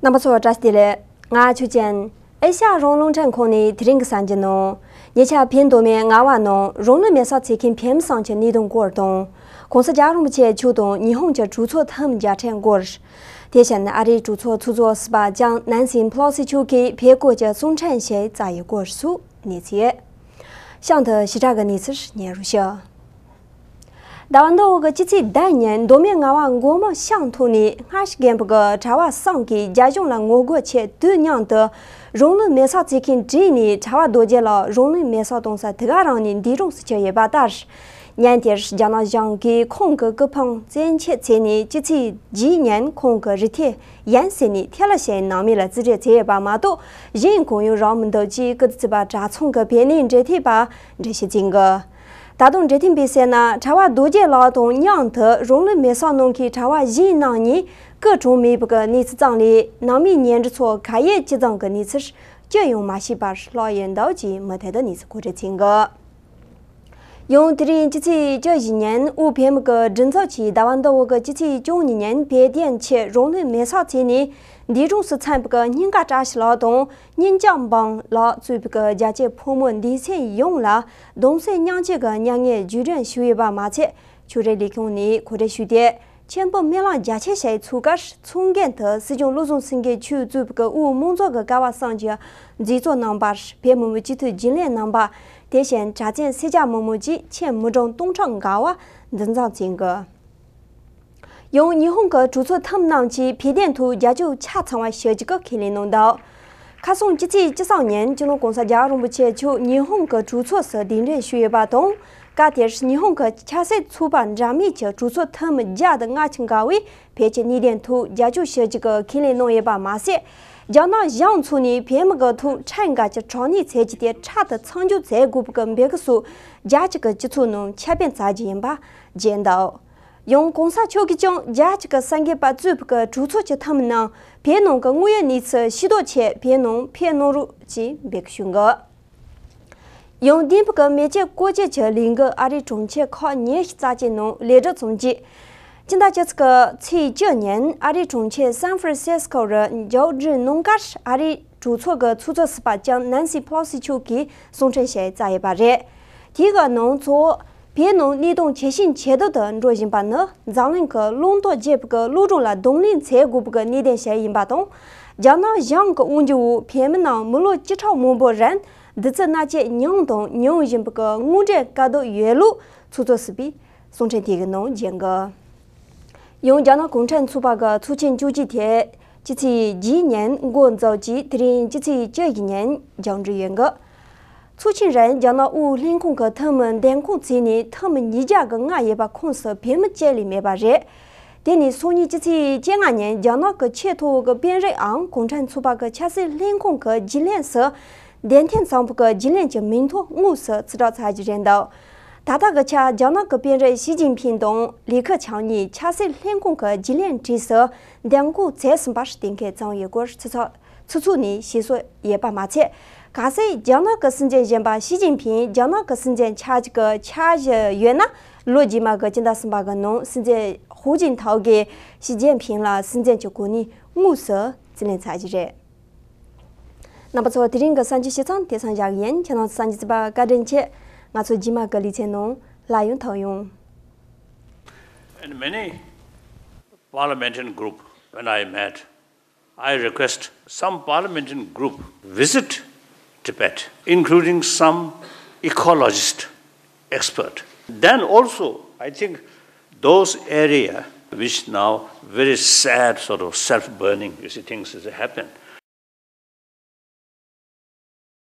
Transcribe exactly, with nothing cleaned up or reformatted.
རྣམ་པ་ཚོ་བཀྲ་ཤིས་བདེ་ལེགས། ང་ཆོས་ཅན། ཨེ་ཤ་ཡ་རང་དབང་རླུང་འཕྲིན་ཁང་ནས་དེ་རིང་གི་གསར་འགྱུར་ནང་། ཉེ་ཆར་བོད་མདོ་སྨད་རྔ་བ་ནང་རང་ལུས་མེ་སྲེག་བྱེད་མཁན་བོད་མི་ཚོའི་གནད་དོན་སྐོར་དང་། གོང་ས་རྒྱལ་བ་རིན་པོ་ཆེ་མཆོག་དང་ཉི་ཧོང་གི་གྲོས་ཚོགས་འཐུས་མི་མཇལ་འཕྲད་སྐོར། དེ་བཞིན་ཨ་རིའི་གྲོས་ཚོགས་ཚོགས་གཙོ་ཟུར་པ་ལྕམ་ནན་སི་ཕེ་ལོ་སི་མཆོག་གིས་བོད་སྐོར་གྱི་གསུང་འཕྲིན་ཞིག་བསྩལ་ཡོད་སྐོར་སོགས་གནས་ཚུལ། གཤམ་དུ་ཞིབ་ཕྲ་གི་གནས་ཚུལ་སྙན་རུ་ཞུ། ཟླ་བ་འདིའི་འོག་གི་སྤྱི་ཚེས་བདུན་ཉིན་མདོ་སྨད་རྔ་བ་མགོ་མོ་ཤང་ཐོག་ནས་སྔར་བཞིན་རྒན་པོ་གི་གྲྭ་བ་གསུམ་གྱིས་རྒྱ་གཞུང་ལ་ངོ་རྒོལ་ཆེད་དུས་མཉམ་དུ་རང་ལུས་མེ་སྲེག་བྱེད་མཁན་བྲོས་ནས་གྲྭ་བ་རྡོ་རྗེ་ལགས་རང་ལུས་མེ་སྲེག་གཏོང་ས་དེ་ག་རང་ནས་འདས་གྲོངས་སུ་གྱུར་ཡོད་པ་ལྟར། ཉིན་དེར་རྒྱ་ནག་གཞུང་གིས་ཁོང་གི་སྐུ་ཕུང་བཙན་ཆད་བྱས་ནས་སྤྱི་ཚེས་བརྒྱད་ཉིན་ཁོང་གི་རུ་ཐེ་ཡན་ཟེར་ནས་ཐེ་ལ་ཞེས་ནང་མི་ལ་རྩིས་སྤྲོད་བྱས་ཡོད་པ་མ་གཏོགས་གཞན་གང་ཡང་རག་མི་འདུག་ཅེས་སྐུ་ཚབ་པ་གྲྭ་ཚང་གི་བོད་གནས་འབྲེལ་མཐུད་པས་འགྲེལ་བཤད་བྱས་འདུག་ད་དུང་འབྲེལ་མཐུད་པས་གསལ་ན། གྲྭ་བ་རྡོ་རྗེ་ལགས་དང་མཉམ་དུ་རང་ལུས་མེ་སྲེག་གནང་མཁན་གྲྭ་བ་གཞན་རྣམས་གཉིས་སྐུ་གྲོངས་མེད་པའི་གནས་ཚུལ་ཙམ་ལས་ནང་མིའི་ཉེ་འབྲེལ་ཚོ་ག་ཡེ་ཅི་བྱུང་གི་གནས་ཚུལ་ཅི་ཡང་མ་ཤེས་པར་ལྷག་ཡོད་འདུག་ཅེས་མུ་མཐུད་དུ་གནས་ཚུལ་མཁོ་སྤྲོད་བྱས་འདུག་ཡང་དེ་རིང་སྤྱི་ཚེས་བཅུ་བཞི་ཉིན་དབུས་བོད་མི་གི་སྒྲིག་འཛུགས་ཀྱིས་ཟླ་བ་འདིའི་འོག་གི་སྤྱི་ཚེས་བཅུ་གཉིས་ཉིན་བོད་དོན་ཆེད་རང་ལུས་མེ་སྲེག་བྱས་ནས་འདས་གྲོངས་སུ་ཕྱིན་པའི་གི་སྙིང་དཀར་བཀྲ་ཤིས་ལགས་དང་སྙིང་ལྕགས་འབངས་ལགས་གཙོས་པའི་གི་རྒྱལ་གཅེས་ཕོ་མོ་སྡེ་ཚན་ཡོངས་ལ་གདུང་སེམས་མཉམ་སྐྱེད་ཀྱི་མྱ་ངན་རྗེས་དྲན་ཞུས་ཡོད་པ་མ་ཚད། ཕྱོགས་རིས་ལས་ཁུངས་ནས་གོ་སྒྲིག་ཞུས་ཏེ། ཆེན་པོ་སྨོན་ལམ་རྒྱ་ཆེ་ཞིག་ཚོགས་སྐབས་ཚོགས་མགོན་དུ་སྲིད་སྐྱོང་བློ་བཟང་སེང་གེ་མཆོག་གཙོས་པའི་དབུས་མང་ཚོགས་ཀྱི་སྐལ་བ་བཟང་གི་མཛད་གཙོ་རྣམ་པ། བོད་མི་མང་སྤྱི་འཐུས་རྒྱུན་ལས་རྣམ་པ། དེ་བཞིན་གྲྭ་བཙུན་སེར་སྐྱ་མི་མང་བཅས་ཆེད་མི་གྲངས་སྟོང་ཕྲག་འགའ་བ་འདུ་འཛོམས་བྱུང་གི། ཡང་ཉི་ཧོང་གི་གྲོས་ཚོགས་འཐུས་མི་རྣམས་ཀྱིས་བོད་དོན་ཐོག་རྒྱབ་སྐྱོར་ཆ་ཚང་བ་ཞུ་རྒྱུ་གི་ཁས་ལེན་གནང་འདུག་ཁ་སང་སྤྱི་ཚེས་བཅུ་གསུམ་ཉིན་སྤྱི་ནོར་གོང་ས་རྒྱལ་བ་རིན་པོ་ཆེ་མཆོག་ཉི་ཧོང་གི་གྲོས་ཚོགས་སུ་གདན་འདྲེན་ཞུས་ཡོད་པ་དང་། སྐབས་དེར་ཉི་ཧོང་གི་ཆབ་སྲིད་ཚོགས་པ་འདྲ་མིན་གྱི་གྲོས་ཚོགས་འཐུས་མི་བརྒྱ་དང་ལྔ་བཅུ་འགའ་བས་བོད་ཀྱི་གནད་དོན་ཐོག་རྒྱབ་སྐྱོར་ཞུ་རྒྱུ་གི་ཁས་ལེན་གནང་ཡོད་པ་མ་ཟད། རྒྱ་ནག་གཞུང་ཕྱོགས་ནས་བོད་མི་གི་ཐོག་ཁྲིམས་འགལ་གྱི་དྲག་གནོན་བྱེད་རྒྱུ་དེ་ཕྲག་ཏུ་མཚམས་འཇོག་བྱེད་དགོས་པའི་འབོད་སྐུལ་སོགས་རྒྱལ་སྤྱི་གི་སྤྱི་ཚོགས་ནང་ཁྱབ་སྤེལ་བྱ་རྒྱུ་ཡིན་པ་བརྗོད་འདུག་ཡང་གོང་ས་མཆོག་གིས་ཀྱང་རྒྱལ་སྤྱི་གི་གསར་འགོད་པ་གཙོས་པའི་གྲོས་ཚོགས་ཀྱི་འཐུས་མི་རྣམས་བོད་ནང་གི་དངོས་ཡོད་གནས་ཚུལ་ཤེས་རྟོགས་ཆེད་བོད་ནང་ཕེབས་གནང་རོགས་ཅེས་འབོད་སྐུལ་ཞུས་འདུག་ཡང་བདུན་ཕྲག་གི་མེ་ལྕེ་བཀོལ་སྤྱོད་ཀྱི་ལས་འགུལ་ཨ་རིའི་གྲོང་ཁྱེར་ཁག་ཉི་ཤུ་རྩ་གཅིག་ནང་ལེགས་གྲུབ་བྱུང་རྗེས། སྤྱི་ཟླ་བཅུ་གཅིག་གི་ཚེས་བཅུ་ཉིན་ཨ་རིའི་གྲོང་ཁྱེར་སན་ཧྥ་རན་སིས་ཀོ་རུ་མཇལ་འཕྲད་གནང་སྐབས་ཨ་རིའི་གྲོས་ཚོགས་ཀྱི་ཚོགས་གཙོ་ཟུར་པ་ལྕམ་ནན་སི་ཕེ་ལོ་སི་མཆོག་གིས་གསུང་འཕྲིན་ཞིག་བསྩལ་ཡོད་པ་རེད། དེའི་ནང་གཙོ་བོ་བོད་ནང་གནས་སྟངས་ཇེ་ཞན་ཇེ་སྡུག་ཏུ་འགྲོ་བཞིན་པ་ནི་འཛམ་གླིང་གི་བླང་དོར་རྒྱས་པའི་གི་གློག་སྒྲོན་ལ་གདོང་ལེན་བྱེད་དགོས་པའི་གི་གནད་དོན་ཞིག་ཡིན་པ་དང་། རྒྱ་ནག་གཞུང་གི་དབང་སྒྱུར་འོག་བོད་མི་རྣམས་མི་ལོ་བཅུ་ཕྲག་མང་པོའི་རིང་བདུད་རྩི་མནར་གཅོད་མྱངས་དང་མྱོང་བཞིན་པའི་གི་དངོས་འབྲེལ་དཀའ་སྡུག་ཡོད་ལུགས་ཚོགས་གཙོ་ཟུར་པས་གསུང་འཕྲིན་དེ་གི་ནང་བརྗོད་འདུག་ཡང་རྒྱ་ནག་གུང་ཁྲན་ཚོགས་པ་གི་ཚོགས་ཆེན་བཅུ་གཅིག་དེ་སྤྱི་ཚེས་བརྒྱད་ཉིན་འགོ་འཛུགས་ཀྱིས་དེ་རིང་སྤྱི་ཚེས་བཅུ་བཞི་ཉིན་མཇུག་སྒྲིལ་ཡོད་འདུག་ཚོགས་ཆེན་རིང་རྒྱ་ནག་དབུས་ལྷན་ཁང་གི་འཐུས་མི་འདེམས་བསྐོ་བྱས་ནས་འཐུས་མི་ཉིས་བརྒྱ་གི་ལྔ་ཡོད་པ་ཁོངས་སུ་བོད་མི་གཅིག་ལས་མེད་པ་རེད། དེ་ནས་སང་ཉིན་སྤྱི་ཚེས་བཅོ་ལྔ་ཉིན་རྒྱ་ནག་གི་ཆེས་མཐོ་བོ་གི་དཔོན་རིགས་ཨང་གུང་ཁྲན་ཚོགས་པ་གི་ཆབ་སྲིད་ལྷན་ཁང་གི་རྒྱུན་ལས་སུ་བདེན་མཐའ་ཚང་པོ་གི་རྒྱུན་ལས་ཀྱི་མིང་ཐོ་དངོས་སུ་རྩིས་སྤྲོད་བྱ་རྒྱུ་རེད་འདུག་ད་ལྟ་གི་ཆར་རྒྱ་ནག་གི་དཔོན་རིགས་ཞི་ཅིན་ཕིང་དང་ལི་ཁེ་ཆང་གཉིས་ཆབ་སྲིད་ལྷན་ཁང་གི་རྒྱུན་ལས་གྲས་སུ་འདེམས་བསྐོ་བྱས་ཟིན་པ་གཏན་འཁེལ་བྱུང་ཡོད་སྐོར་ཚོགས་ཚོགས་ཚོགས་ནས་ཤེས་སོ་ཡོད་པ་མ་ཚད། གལ་སྲིད་རྒྱ་ནག་གི་སྲིད་འཛིན་གཞོན་པ་ཞི་ཅིན་ཕིང་རྒྱ་ནག་གི་སྲིད་འཛིན་ཆགས་རྒྱུ་གི་འཆར་གཞི་ཡོད་ན། ལོ་རྗེས་མ་གི་སྤྱི་ཟླ་གསུམ་པ་གི་ནང་སྲིད་འཛིན་ཧུའུ་ཅིན་ཐའོ་གིས་ཞི་ཅིན་ཕིང་ལ་སྲིད་འཛིན་གྱི་གོ་གནས་དངོས་སུ་རྩིས་ལེན་བྱ་རྒྱུ་རེད། རྣམ་པ་ཚོ། དེ་རིང་གི་གསར་འགྱུར་ཞིབ་ཚང་དེ་ཙམ་བཞག་གི་ཡིན། ཁྱེད་རང་ཚོ་གསར་འགྱུར་བརྩི་བར་བཀའ་དྲིན་ཆེ། ང་ཚོ་རྗེས་མ་གི་ལེ་ཚན་ནང་སླར་ཡང་ཐུག་ཡོང་། And many parliamentarian group, when I met, I request some parliamentarian group visit Tibet, including some ecologist expert. Then also, I think those area which now very sad sort of self-burning, you see, things has happened.